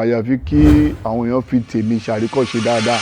Àyàfi kí àwọn èèyàn fi tèmi ṣàríkọ́ṣe dáadáa.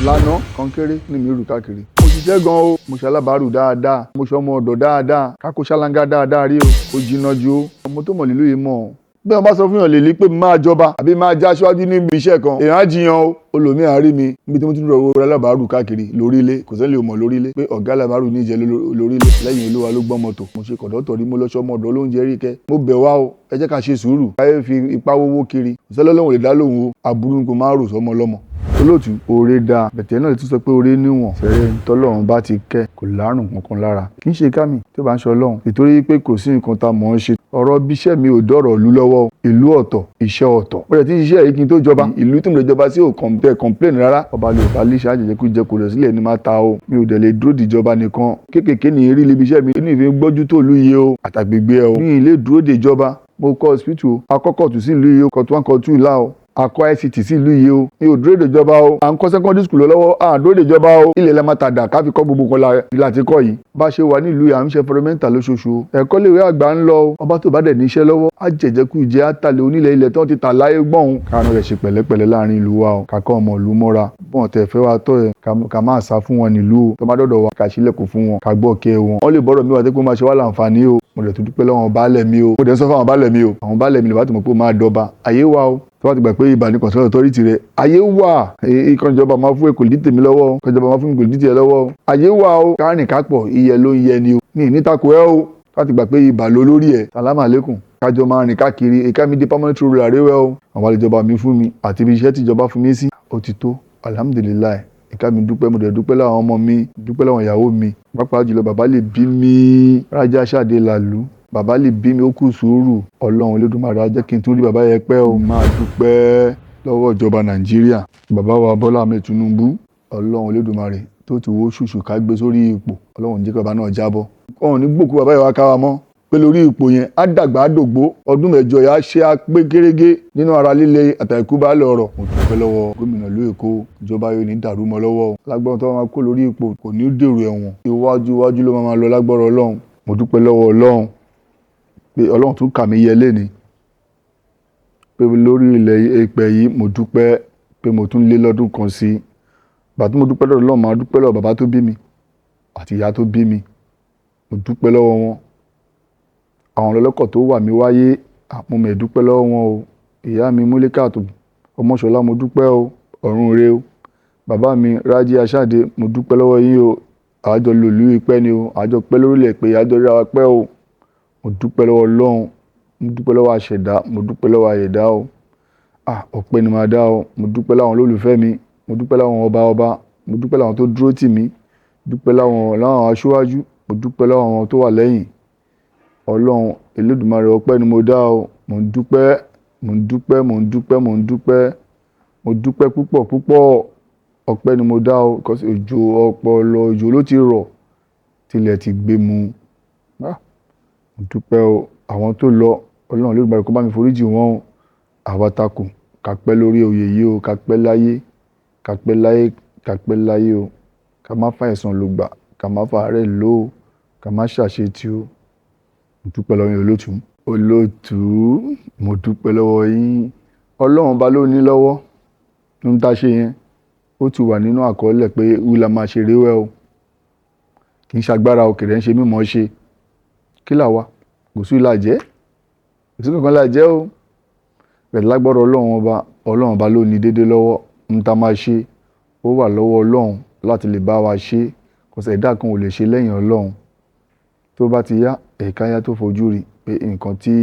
Lánàá kọ́ńkéré ní mi rù káàkiri. Mo ṣiṣẹ́ gan o, mo ṣe alábàárù dáadáa, mo ṣe ọmọ ọ̀dọ̀ dáadáa, kákó ṣáláńgá dáadáa rí o, ó jiná ju o. Ọmọ tó mọ̀ nílùú yìí mọ̀ o. Bí wọ́n bá sọ fún yàn lè lí pé máa jọba àbí máa já aṣáájú níbi iṣẹ́ kan, èèyàn á jiyàn o. Olòmíì á rí mi níbi tí mo ti ń rọwọ́ alábàárù káàkiri lórílé, kò sẹ́ni lè mọ̀ lórílé pé ọ̀gá alábàárù ní ìjẹ́ lórílé. Lẹ́yìn olúwa ló gbọ́n mọ́tò. Mo ṣe kọ̀dọ́tọ̀ rí, mo lọ́ṣọ́ ọmọ ọ̀dọ́ lóúnjẹ rí kẹ́. Mo bẹ̀ wá o, ẹ jẹ́ ká ṣe sùúrù. Káyé fi ipá wówó kiri. Kò sẹ́ni Ọlọ́run ò lè dá lóhùn o. Aburú ni kò máa rò sọ́mọ lọ́mọ. Olóòtú, oore dáa. Bẹ̀tẹ̀ náà tún sọ pé oore níwọ̀n. Fẹ́rẹ́ tọ́lọ́run bá ti kẹ́ kò lárùn kankan lára. Kì í ṣe ká mi tí ó bá ń ṣe Ọlọ́run. Nítorí pé kò sí nǹkan ta mọ̀ ọ́n ṣe. Ọ̀rọ̀ bí iṣẹ́ mi ò dọ̀rọ̀ ìlú lọ́wọ́. Ìlú ọ̀tọ̀, iṣẹ́ ọ̀tọ̀. Mo dẹ̀ ti ń ṣiṣẹ́ yìí kí n tó jọba. Ìlú tí mo lè jọba sí ò complain rárá. Ọba lè bá lè ṣe àjẹjẹkújẹ kò lọ sílẹ̀ ní máa ta o. Mi ò dẹ̀ lè dúró dìjọba nìkan. Kéékèèké ní rí níbi iṣẹ́ mi. Inú ìfẹ́ gbójú tó ìlú yìí o. Àtàgbègbè ẹ o. Mi ì lè dúró dìjọba. Mo kọ́ hospital o. Akọ́kọ̀ tù sí ìlú yìí o. Court one, court two là o. A kọ́ ICT sí ìlú yìí o. Mi ò dúró dèjọba o. À ń kọ́ secondary school lọ́wọ́. À ń dúró dèjọba o. Ilẹ̀ la máa tàdà ká fi kọ́ gbogbo nǹkan láti kọ́ yìí. Bá ṣe wà nílùú yìí, à ń ṣe environmental lóṣooṣù o. Ẹ̀kọ́ léwé àgbà ń lọ o. Ọba tó bá dẹ̀ ní iṣẹ́ lọ́wọ́, á jẹ̀jẹ̀kújẹ, á talẹ̀ onílẹ̀ ilẹ̀ tí wọ́n ti tà láyé gbọ̀n. Káàánú rẹ̀ ṣe pẹ̀lẹ́pẹ̀lẹ́ láàrin ìlú wa o. Ká kọ́ ọmọ ìlú mọ́ra. Bọ́n tẹ̀ fẹ́ wa tọ́ ẹ, ká máa sá fún wọn nílùú o. Tó bá dọ̀dọ̀ wa, ká ṣílẹ̀kùn fún wọn, ká gbọ́ kẹ́ wọn. Wọ́n lè bọ́rọ̀ mi wá tí pé ó máa ṣe wá láǹfààní o. Mo dẹ̀ tún dúpẹ́ lọ́wọ́ baálẹ̀ mi o. Mo dẹ̀ ń sọ fún àwọn baálẹ̀ mi o. Àwọn baálẹ̀ mi lè bá ti mọ̀ pé ó máa dọba. Ayé wa o. Tó bá ti gbà pé ibà ní constitutional authority rẹ̀, ayé wà. Ìkànnìjọba máa fún èkó ní tèmi lọ́wọ́. Ìkànnìjọba máa fún èkó ní tiẹ̀ lọ́wọ́. Ayé wà o. Kárìn kápọ̀, iyẹ ló ń yẹ ni o. Mi ì ní tako ẹ o. Láti gbà pé ibà ló lórí ẹ̀. Sàlámà àlékún. Kájọ máa rìn káàkiri. Ìka mi di permanent ruler rẹ́wẹ́ o. Àwọn àlejò mi fún mi àti ibi iṣẹ́ tí ìjọba fún mi sí. Ó ti tó. Alhamdulillah. Ìka mi dúpẹ́, mo dẹ̀ dúpẹ́ láwọn ọmọ mi, dúpẹ́ láwọn ìyàwó mi. Pàápàá jùlọ bàbá lè bí mi. Rájá Ṣadé Làlú. Bàbá lè bí mi, ó kú sùúrù. Ọlọ́run Olódùmarè á jẹ́ kí n tún rí bàbá yẹn pẹ́ o. Máa dúpẹ́ lọ́wọ́ ìjọba Nàìjíríà. Bàbá wa Bọ́lá Ahmed Tinubu. Ọlọ́run Olódùmarè tó ti wó ṣùṣù ká gbé sórí ipò. Ọlọ́run jẹ́ kí bàbá náà jábọ́. Wọn ò ní gbòkú bàbá yẹn wá ká wa mọ́. Pé lórí ipò yẹn, á dàgbà á dògbó. Ọdún mẹ́jọ yà á ṣe á pé gérégé nínú ara líle àtàìkú bá lọ ọ̀rọ̀. Mo dúpẹ́ lọ́wọ́ gómìnà ìlú Èkó. Ìjọba yóò ní dàrú mọ́ lọ́wọ́. Lágbára tó máa kó lórí ipò kò ní dèrò ẹ̀wọ̀n. Iwájú iwájú ló máa lọ lágbára Ọlọ́run. Mo dúpẹ́ lọ́wọ́ Ọlọ́run pé Ọlọ́run tún kà mí yẹ léni. Pé lórí ilẹ̀ ìpẹ́ yìí, mo dúpẹ́ pé mo tún lé lọ́dún kan sí. Ìgbà tí mo dúpẹ́ lọ́dọ̀ Ọlọ́run, màá dúpẹ́ lọ́wọ́ bàbá tó bí mi àti ìyá tó bí mi. Mo dúpẹ́ lọ́wọ́ wọn. Àwọn ọlọ́kọ̀ tó wà mí wáyé, mo mẹ̀ dúpẹ́ lọ́wọ́ wọn o. Ìyá mi Múlíkàtù Ọmọṣọlá, mo dúpẹ́ o. Ọ̀run rè o. Bàbá mi Rájí Aṣáde, mo dúpẹ́ lọ́wọ́ yín o. Àjọ lòlú ìpẹ́ ni o. Àjọ pẹ́ lórílẹ̀ pé àjọ ríra wa pẹ́ o. Mo dúpẹ́ lọ́wọ́ Ọlọ́run. Mo dúpẹ́ lọ́wọ́ àṣẹ̀dá. Mo dúpẹ́ lọ́wọ́ àyẹ̀dá o. Ah, ọpẹ́ ni màá dá o. Mo dúpẹ́ láwọn olólùfẹ́ mi. Mo dúpẹ́ láwọn ọba ọba. Mo dúpẹ́ láwọn tó dúró tì mí. Dúpẹ́ láwọn aṣíwájú. Mo dúpẹ́ lọ́wọ́ àwọn tó wà lẹ́yìn. Ọlọ́run Olódùmarè, ọpẹ́ ni mo dá o. Mo ń dúpẹ́, mo ń dúpẹ́, mo ń dúpẹ́, mo ń dúpẹ́. Mo dúpẹ́ púpọ̀ púpọ̀. Ọpẹ́ ni mo dá o. Because òjò ọpọlọ òjò ló ti rọ̀. Tilẹ̀ ti gbé mu. Ah, mo dúpẹ́ o. Àwọn tó lọ, Ọlọ́run Olódùmarè kó bá mi foríjì wọ́n o. Àwa takùn, ká pẹ́ lórí oyè yìí o. Ká pẹ́ láyé, ká pẹ́ láyé, ká pẹ́ láyé o. Ká má fà àìsàn lògbà, ká má fà àárẹ̀ lò ó, ká má ṣàṣetì o. Mo dúpẹ́ lọ́wọ́ yín olóòtú. Olóòtú, mo dúpẹ́ lọ́wọ́ yín. Ọlọ́run bá ló ní lọ́wọ́. Ohun tá ṣe yẹn, ó ti wà nínú àkọọ́lẹ̀ pé wí la máa ṣe réwẹ́ o. Kì í ṣe agbára o, kì í ṣe mímọ̀ ṣe. Kí là wá? Kò sí là jẹ́. Kò sí kankan là jẹ́ o. Pẹ̀lú lágbára Ọlọ́run ọba, Ọlọ́run ọba ló ní déédé lọ́wọ́. Ohun tá máa ṣe, ó wà lọ́wọ́ Ọlọ́run láti lè bá wa ṣe. Kò sí ẹ̀dá kan ò lè ṣe lẹ́yìn Ọlọ́run. Tó bá ti yá, ẹ̀ka yá tó fojú rí pé nǹkan tí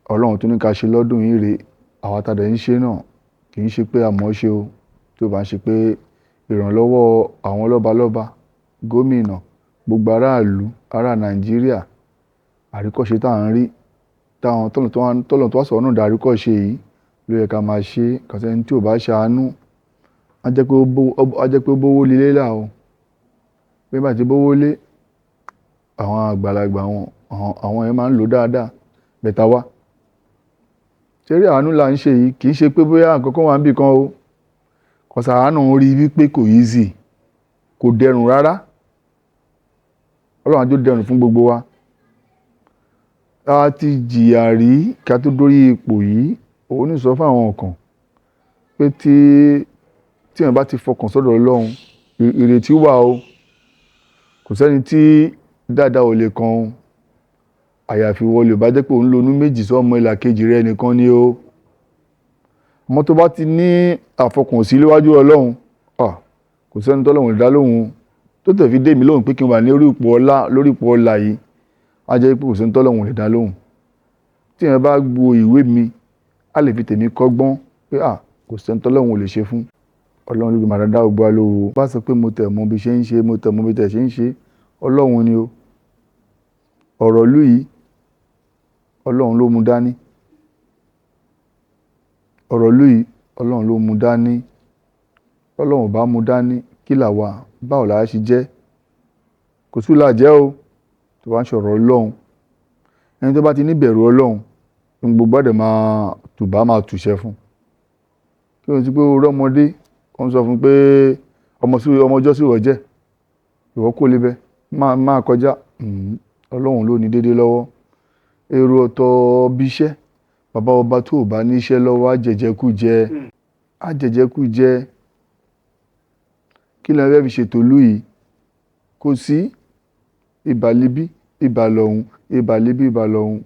Ọlọ́run tó ní ká ṣe lọ́dún yìí rè, àwa tá dẹ̀ ń ṣe náà kì í ṣe pé a mọ̀ ọ́ ṣe o. Tó bá ń ṣe pé ìrànlọ́wọ́ àwọn lọ́balọ́ba, gómìnà, gbogbo aráàlú, ará Nàìjíríà, àríkọ́ṣe tá à ń rí, táwọn tọ́lọ̀ tó wá sọ̀rọ̀ náà dà àríkọ́ṣe yìí ló yẹ ká máa ṣe. Kò sí ẹni tí ò bá ṣàánú, á jẹ́ pé ó bówó lé là o. Bí bá ti bówó lé, àwọn àgbàlagbà wọn, àwọn yẹn máa ń lò dáadáa. Bẹ̀tà wá. Ṣé rí àánú là ń ṣe yìí? Kì í ṣe pé bóyá nǹkan kan wà níbí kan o. 'Cause àwa náà ń rí wípé kò easy, kò dẹrùn rárá. Ọlọ́run á jó dẹrùn fún gbogbo wa. A ti jìyà rí kí a tó dórí ipò yìí. Òun ní sọ fún àwọn kan pé tí èèyàn bá ti fọkàn sọ́dọ̀ Ọlọ́run, ìrètí wà o. Kò sẹ́ni tí dáadáa ò lè kan o. Àyàfi wọ lè bá jẹ́ pé òun lonú méjì sọ́mọ ìlà kejì rẹ nìkan ni o. Ọmọ tó bá ti ní àfọkànsí léwájú Ọlọ́run, kò sẹ́ni tọ́lọ́run lè dá lóhùn. Tó tẹ̀ fi dé mi lóhùn pé kí n wà ní orí ipò ọlá, lórí ipò ọlá yìí, á jẹ́ pé kò sẹ́ni tọ́lọ́run lè dá lóhùn. Tí èèyàn bá gbo ìwé mi, á lè fi tèmi kọ́gbọ́n pé kò sẹ́ni tọ́lọ́run ò lè ṣe fún. Ọlọ́run ló máa dá gbogbo wa lóhùn. Bá sọ pé mo tẹ̀ mọ bí ṣe ń ṣe, mo tẹ̀ mọ bí tẹ̀ ṣe ń ṣe, Ọlọ́run ni o. Ọ̀rọ̀ ìlú yìí, Ọlọ́run ló mú dání. Ọ̀rọ̀ ìlú yìí, Ọlọ́run ló mú dání. Ọlọ́run ò bá mú dání, kí là wà? Báwo la ṣe jẹ́? Kò sí là jẹ́ o. Tó bá ń sọ̀rọ̀ Ọlọ́run. Ẹni tó bá ti ní ìbẹ̀rù Ọlọ́run, ohun gbogbo àdè máa tùbá máa tùṣẹ́ fún. Kí ló ń tí pé orí ọmọdé, ó ń sọ fún pé ọmọ sí, ọmọ ọjọ́ sí ìwọ jẹ́. Ìwọ kò lè bẹ, máa kọjá. Ọlọ́run ló ní dédé lọ́wọ́. Èrò ọ̀tọ̀ bí iṣẹ́. Bàbá ọba tó ò bá ní iṣẹ́ lọ́wọ́ á jẹ̀jẹ̀ kú jẹ. Á jẹ̀jẹ̀ kú jẹ. Kí lẹ fẹ́ fi ṣètò ìlú yìí? Kò sí. Ibà líbí, ibà lọ́hùn, ibà líbí, ibà lọ́hùn.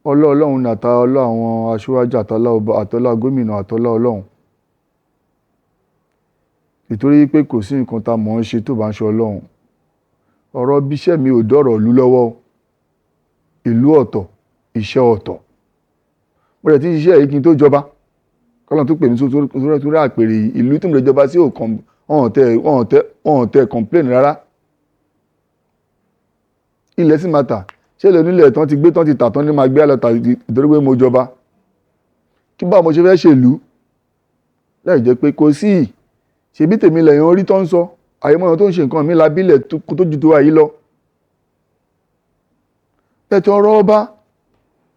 Ọlọ́ Ọlọ́run ní àtà ọlọ́ àwọn aṣíwájú, àtọlá ọba, àtọlá gómìnà, àtọlá Ọlọ́run. Nítorí pé kò sí nǹkan tá mọ̀ ọ́n ṣe tó bá ń ṣe Ọlọ́run. Ọ̀rọ̀ bí iṣẹ́ mi ò dọ̀rọ̀ ìlú lọ́wọ́. Ìlú ọ̀tọ̀, iṣẹ́ ọ̀tọ̀. Mo rẹ̀ ti ń ṣiṣẹ́ yìí kí n tó jọba. Kọ́lọ́run tó pè mí sórí àpèrè yìí, ìlú tí mo lè jọba sí ò kàn, wọ́n tẹ complain rárá. Ilẹ̀ sì máa tà. Ṣé ilẹ̀ onílẹ̀ tán ti gbé tán ti tà tán ní máa gbé lọ tà nítorí pé mo jọba? Kí bá mo ṣe fẹ́ ṣèlú? Láì jẹ́ pé kò sí. Ṣèbí tèmi lẹ̀yìn orí tó ń sọ. Àìmọ̀ tó ń ṣe nǹkan mi lábílẹ̀ tó ju tó wà yìí lọ. Bẹ́ẹ̀ ọ̀rọ̀ ọba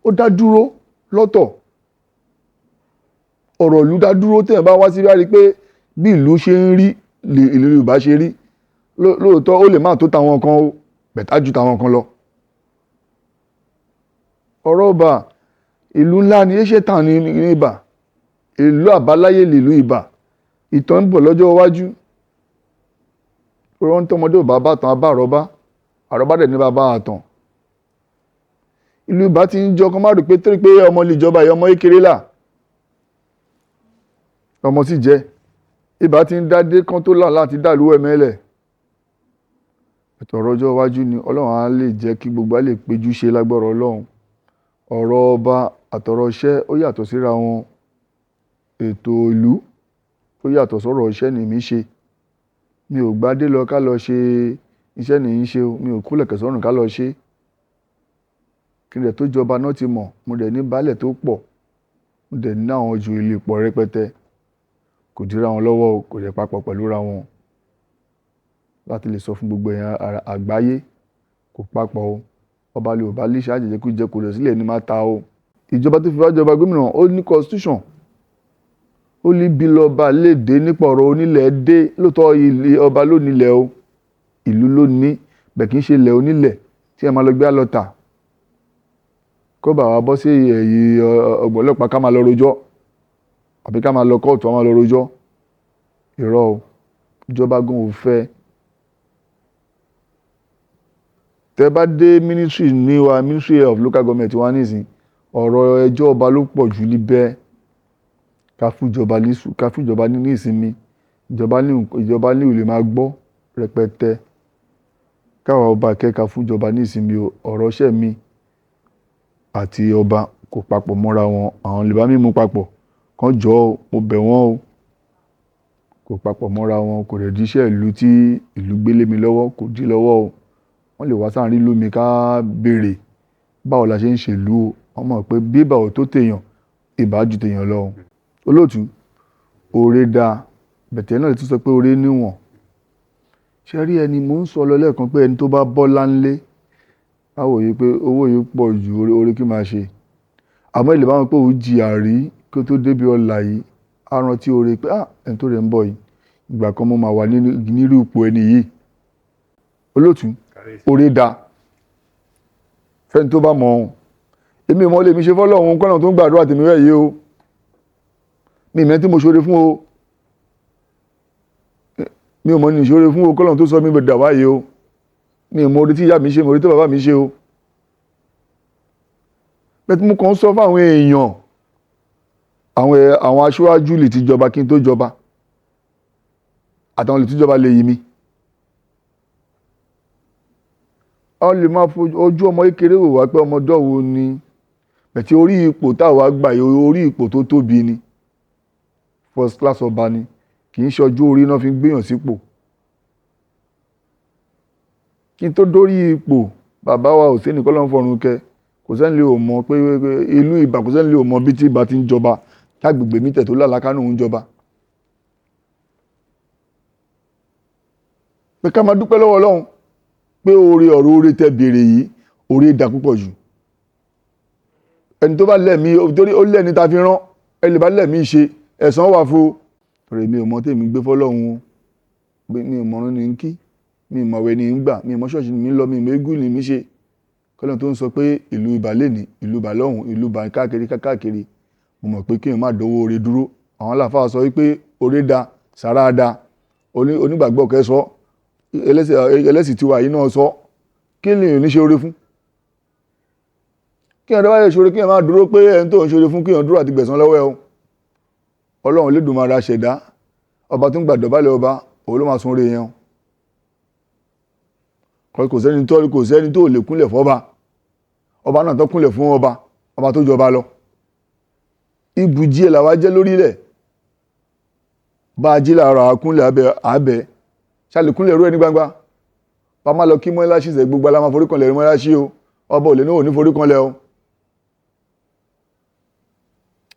ó dá dúró lọ́tọ̀. Ọ̀rọ̀ ìlú dá dúró tí èèyàn bá wá sí bá rí pé bí ìlú ṣe ń rí, ìlú Yorùbá ṣe rí. Lóòótọ́ ó lè má tó tàwọn kan o, bẹ̀tá ju tàwọn kan lọ. Ọ̀rọ̀ ọba ìlú ńlá ni, ṣé tàn ní ibà. Ìlú àbáláyé lìlú ibà. Ìtàn ń bọ̀ lọ́jọ́ iwájú. Wọ́n tọmọdé ò bá bá tàn á bá àrọ́bá. Àrọ́bá dẹ̀ ní bàbá àtàn. Ìlú ibà ti ń jọ kán má rò pé torí pé ọmọ lè jọba yìí, ọmọ kékeré là. Ọmọ sì jẹ́. Ibà ti ń dádé kán tó là láti dàlú ẹ̀mẹ́lẹ̀. Ètò ọ̀rọ̀ ọjọ́ iwájú ni Ọlọ́run á lè jẹ́ kí gbogbo á lè péjú ṣe lágbára Ọlọ́run. Ọ̀rọ̀ ọba àtọ̀rọ̀ iṣẹ́ ó yàtọ̀ síra wọn. Ètò ìlú ó yàtọ̀ sọ́rọ̀ iṣẹ́ ni èmi ṣe. Mi ò gbadé lọ ká lọ ṣe iṣẹ́ ni ń ṣe o. Mi ò kúlẹ̀kẹ̀ sọ́run ká lọ ṣe. Kí n dẹ̀ tó jọba náà ti mọ̀, mo dẹ̀ ní baálẹ̀ tó pọ̀. Mo dẹ̀ ní àwọn ju ilé pọ̀ rẹpẹtẹ. Kò dira wọn lọ́wọ́ o, kò dẹ̀ papọ̀ pẹ̀lú ra wọn. Láti lè sọ fún gbogbo èèyàn àgbáyé, kò papọ̀ o. Ọba lè ò bá lè ṣe àjẹjẹ kú jẹ kò lọ sílẹ̀ ní máa ta o. Ìjọba tó fi wá jọba gómìnà ó ní constitution. Ó ní bí lọ́ba lè dé nípa ọ̀rọ̀ onílẹ̀ dé. Lóòótọ́ ilé ọba ló nílẹ̀ o. Ìlú ló ní, bẹ̀ kì í ṣe ilẹ̀ onílẹ̀ tí ẹ máa lọ gbé á lọ tà. Kó bá wa bọ́ sí ẹ̀yìn ọgbọ̀n ọlọ́pàá ká máa lọ rojọ́. Àbí ká máa lọ kóòtù ká máa lọ rojọ́. Irọ́ o. Ìjọba gan ò fẹ́. Tẹ bá dé ministry ní wa, Ministry of Local Government wa nísìnyí, ọ̀rọ̀ ẹjọ́ ọba ló pọ̀ jù níbẹ̀. Ká fún ìjọba ní ká fún ìjọba ní ìsinmi. Ìjọba ní ò lè máa gbọ́ rẹpẹtẹ. Káwa ọba kẹ́ka fún ìjọba ní ìsinmi o. Ọ̀rọ̀ iṣẹ́ mi àti ọba kò papọ̀ mọ́ra wọn. Àwọn lè bá mi mú papọ̀. Kán jọ o, mo bẹ̀ wọ́n o. Kò papọ̀ mọ́ra wọn, kò dẹ̀ di iṣẹ́ ìlú tí ìlú gbé lé mi lọ́wọ́, kò di lọ́wọ́ o. Wọ́n lè wá sáàrín ìlú mi ká béèrè báwo la ṣe ń ṣe ìlú o. Wọ́n mọ̀ pé bí ìbà ò tó tèèyàn, ìbà ju tèèyàn lọ o. Olóòtú, oore da, bẹ̀tẹ̀ náà lè tún sọ pé oore níwọ̀n. Ṣé rí ẹni mò ń sọ lọ lẹ́ẹ̀kan pé ẹni tó bá bọ́lá ńlé, á wòye pé owó yìí pọ̀ ju oore kí máa ṣe. Àmọ́ ilé bá wọn pé òun jìyà rí kí ó tó débi ọlá yìí, á rántí oore pé ẹni tó rẹ̀ ń bọ̀ yìí, ìgbà kan mo máa wà nínú ipò ẹni yìí. Olóòtú, oore da. Fẹ́ni tó bá mọ̀ ọ́n. Èmi ò mọ̀ lèmi ṣe fọ́lọ́run kọ́nà tó ń gbàdúrà tèmi rẹ̀ yìí o. Mi ìmẹ́ tí mo ṣoore fún o. Mi ò mọ̀ ní ìṣoore fún o kọ́nà tó sọ mí dà wáyé o. Mi ò mọ̀ orí tí ìyá mi ṣe, mo orí tí bàbá mi ṣe o. Bẹ́ẹ̀ tí mo kàn ń sọ fáwọn èèyàn, àwọn aṣáájú lè ti jọba kí n tó jọba, àtàwọn lè ti jọba lè yí mi. Ọ lè máa fojú ojú ọmọ kékeré wò wá pé ọmọdé wo ni, bẹ̀tí orí ipò táwa gbà yìí, orí ipò tó tóbi ni, first class ọba ni, kì í ṣọjú orí náà fi ń gbéyàn sípò. Kí n tó dórí ipò, bàbá wa Hussein kọ́lọ́n fọ̀run kẹ, kò sẹ́ni lè mọ̀ pé ìlú Ìbà, kò sẹ́ni lè mọ̀ bí tí Ìbà ti ń jọba, kágbègbè mi tẹ̀ tó lálàá ń jọba. Pé ká máa dúpẹ́ lọ́wọ́ Ọlọ́run pé oore ọ̀rọ̀ oore tẹ béèrè yìí, oore dà púpọ̀ jù. Ẹni tó bá lẹ́mí, torí ó lẹ́ni ta fi rán, ẹni bá lẹ́mí ṣe, ẹ̀san wà fún o. Torí mi ò mọ̀ tèmi gbé fọ́lọ́run o. Mi ò mọ̀rún ni ń kí, mi ò mọ̀wẹ̀ ni ń gbà, mi ò mọ̀ ṣọ́ọ̀ṣì ni mi ń lọ, mi ò mọ̀ eégún ni mi ṣe. Kọ́lọ́run tó ń sọ pé ìlú Ìbà lénìí, ìlú Ìbà lọ́hùn, ìlú Ìbà káàkiri káàkiri. Mo mọ̀ pé kí èèyàn má dọwọ́ oore dúró. Àwọn aláfáà sọ wípé oore da, sàrá da, onígbàgbọ́ kẹ́ sọ, ẹlẹ́sìn tiwa yìí náà sọ, kí ni èèyàn ní ṣe oore fún? Kí èèyàn tó bá lè ṣe oore, kí èèyàn má dúró pé ẹni tó ń ṣe oore fún, kí èèyàn dúró àti gbẹ̀san lọ́wọ́ ẹ o. Ọlọ́run Olódùmarè aṣẹ̀dá, ọba tó ń gbàdọ̀bálẹ̀ ọba, òun ló máa sun oore yẹn o. Kò sẹ́ni tó, kò sẹ́ni tó lè kúnlẹ̀ fọ́ba. Ọba náà tó kúnlẹ̀ fún ọba, ọba tó jọba lọ. Ibùjí ẹ̀ làwa jẹ́ lórílẹ̀. Bá a jí làárọ̀, a kúnlẹ̀ abẹ abẹ. Ṣá lè kúnlẹ̀ rú ẹ ní gbangba. Bá má lọ kí mọ́ṣáláṣí ṣe gbogbo ala máa forí kanlẹ̀ mọ́ṣáláṣí o. Ọba ò lè ní òní forí kanlẹ̀ o.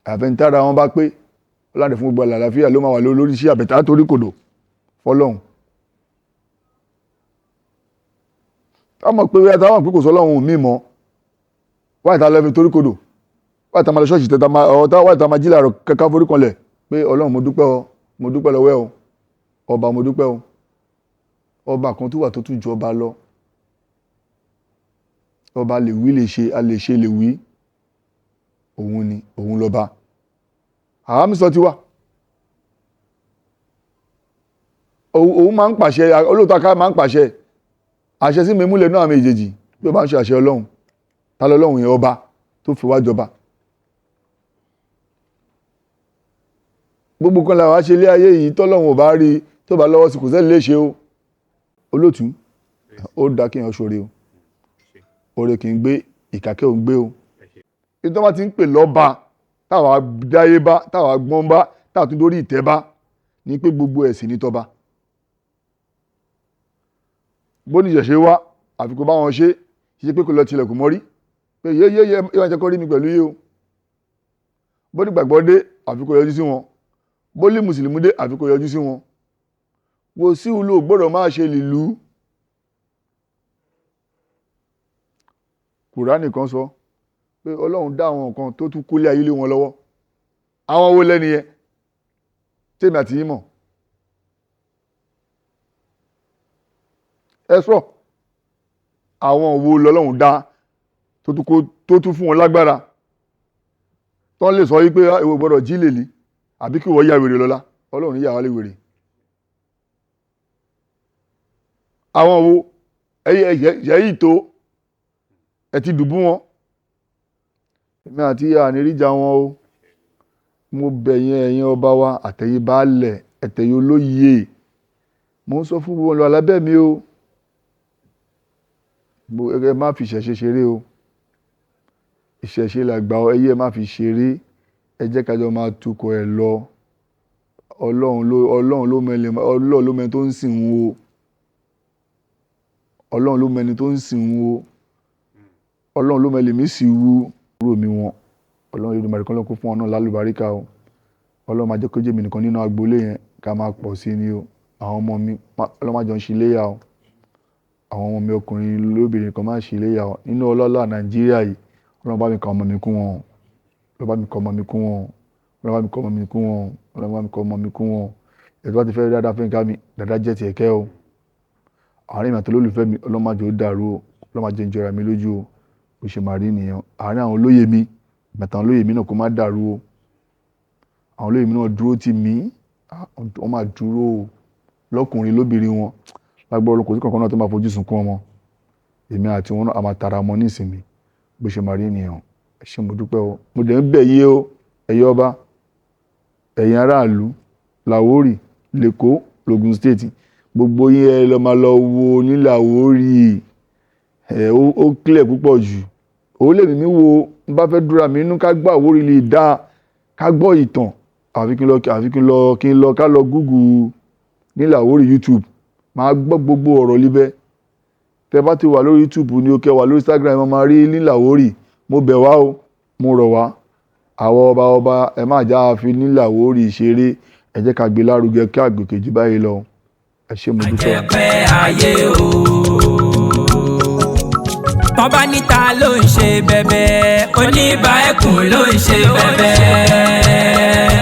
Àfẹnitára wọn bá pé Ọlọ́run fún gbogbo àlàáfíà ló máa wà lórí iṣẹ́ àbẹ̀tà torí kòdò fọ́lọ́hun. Tá mọ̀ pé wíwá táwọn pé kò sọ́lọ́hun mi mọ́. Wáyé ta lọ fi torí kodò. Wáyé ta máa lọ ṣọ́ọ̀ṣì tẹ́ta máa ọ̀tá, wáyé ta máa jí làárọ̀ kẹ́kẹ́ forí kanlẹ̀ pé Ọlọ́run mo dúpẹ́ o, mo dúpẹ́ lọ́wọ́ ẹ o. Ọba mo dúpẹ́ o. Ọba kan tó wà tó tún ju ọba lọ. Ọba lè wí lè ṣe, a lè ṣe lè wí. Òun ni, òun lọba. Àwa mi sọ ti wà. Òun máa ń pàṣẹ, olóòótọ́ aká máa ń pàṣẹ. Àṣẹ sí mi múlẹ̀ náà àmì ìjèjì bí ó bá ń ṣe àṣẹ Ọlọ́run. Ta lọ́lọ́run yẹn ọba tó fi wá jọba. Gbogbo kan làwa ṣe ilé ayé yìí tọ́lọ́run ò bá rí tó bá lọ́wọ́ sí kò sẹ́ni lè ṣe o. Olóòtú, ó dá kí èèyàn ṣoore o. Oore kì í gbé, ìkàkẹ́ ò ń gbé o. Ìtọ́ bá ti ń pè lọ́ba, táwa dáyé bá, táwa gbọ́n bá, táwa tún dórí ìtẹ́ bá, ní pé gbogbo ẹ̀sìn ní tọba. Bó ní ìṣẹ̀ṣe wá, àfi kó bá wọn ṣe, ṣe pé kò lọ tilẹ̀kùn mọ́rí. Pé yé yé yé, ẹ máa jẹ́ kó rí mi pẹ̀lú yé o. Bó ní ìgbàgbọ́ dé, àfi kó yọjú sí wọn. Bó ní Mùsùlùmí dé, àfi kó yọjú sí wọn. Wo sí ìlú ò gbọ́dọ̀ máa ṣe lìlú. Kùránì kan sọ pé Ọlọ́run dá àwọn nǹkan tó tún kólé ayé lé wọn lọ́wọ́. Àwọn wo lẹ́ni yẹn? Tèmi àti yín mọ̀. Ẹ sọ, àwọn wo lọ́lọ́run dá tó tún fún wọn lágbára? Tọ́ lè sọ wípé ìwọ gbọ́dọ̀ jí lèlí àbí kí wọ́n ya wèrè lọ́la. Ọlọ́run yà wá lé wèrè. Àwọn wo ẹyẹ yìí tó ẹ ti dùbú wọn. Èmi àti ìyá àníríjà wọn o. Mo bẹ̀ yín ẹ̀yin ọba wa, àtẹ̀yìn baálẹ̀, ẹ̀tẹ̀yìn olóyè. Mo ń sọ fún gbogbo ọ̀nà alábẹ́ mi o. Ẹ má fi ìṣẹ̀ṣe ṣeré o. Ìṣẹ̀ṣe làgbà o, ẹyẹ má fi ṣeré. Ẹ jẹ́ ká jọ máa tukọ̀ ẹ lọ. Ọlọ́run ló mọ ẹni, Ọlọ́run ló mọ ẹni tó ń sìn wọ́n o. Ọlọ́run ló mọ ẹni tó ń sìn wọ́n o. Ọlọ́run ló mọ ẹni mi sì wú. Kúrò mi wọn. Ọlọ́run Olódùmarè kan ló kún fún ọ náà lálùbáríkà o. Ọlọ́run máa jẹ́ kó jẹ́ mi nìkan nínú agboolé yẹn ká máa pọ̀ sí ni o. Àwọn ọmọ mi, Ọlọ́run máa jọ ń ṣe iléyá o. Àwọn ọmọ mi ọkùnrin lóbìnrin kan máa ń ṣe iléyá o. Nínú ọlọ́lá Nàìjíríà yìí, Ọlọ́run bá mi ka ọmọ mi kún wọn. Ọlọ́run bá mi ka ọmọ mi kún wọn. Ọlọ́run bá mi ka ọmọ mi kún wọn. Ọlọ́run bá mi ka ọmọ mi kún wọn. Ẹni tó bá ti fẹ́ rí dáadáa fún ìka mi, dáadáa jẹ́ ti ẹ̀kẹ́ o. Àárín mi àti olólùfẹ́ mi, Ọlọ́run má jẹ́ ó dàrú o. Ọlọ́run má jẹ́ ń jọra mi lójú o. Bó ṣe máa rí nìyẹn. Àárín àwọn olóyè mi, bàtà àwọn olóyè mi náà kó má dàrú o. Àwọn olóyè mi náà dúró tì mí, wọ́n máa dúró o, lọ́kùnrin lóbìnrin wọn. Lágbára Ọlọ́run, kò sí kankan náà tó máa fojú sunkún ọmọ. Èmi àti wọn náà a máa tara mọ́ ní ìsinmi. Bó ṣe máa rí nìyẹn. Ẹ ṣé, mo dúpẹ́ o. Mo dẹ̀ ń bẹ̀ yín o, ẹ̀yin ọba, ẹ̀yin aráàlú, Làwórì, l'Èkó, l'Ògùn State. Gbogbo yín, ẹ lọ máa lọ wo nílẹ̀ Àwórì. Ẹ ó clear púpọ̀ jù. Ó lè mímí wo n bá fẹ́ dúra mi inú ká gbọ́ Àwórì lè dá ká gbọ́ ìtàn. Àfi kí n lọ, àfi kí n lọ ká lọ Google nílẹ̀ Àwórì YouTube. Màá gbọ́ gbogbo ọ̀rọ̀ líbẹ̀. Tẹ bá ti wà lórí YouTube ni o, kẹ́ wà lórí Instagram, ẹ máa rí nílẹ̀ Àwórì. Mo bẹ̀ wá o, mo rọ̀ wá. Àwọn ọba ọba, ẹ má já fi nílẹ̀ Àwórì ṣeré. Ẹ jẹ́ ká gbé lárugẹ kí àgòkè jù báyìí lọ. Ẹ ṣé, mo dúpẹ́. Àjẹpẹ́ ayé o. Tọ́ba níta ló ń ṣe bẹ̀bẹ̀, oníbà ẹkùn ló ń ṣe bẹ̀bẹ̀.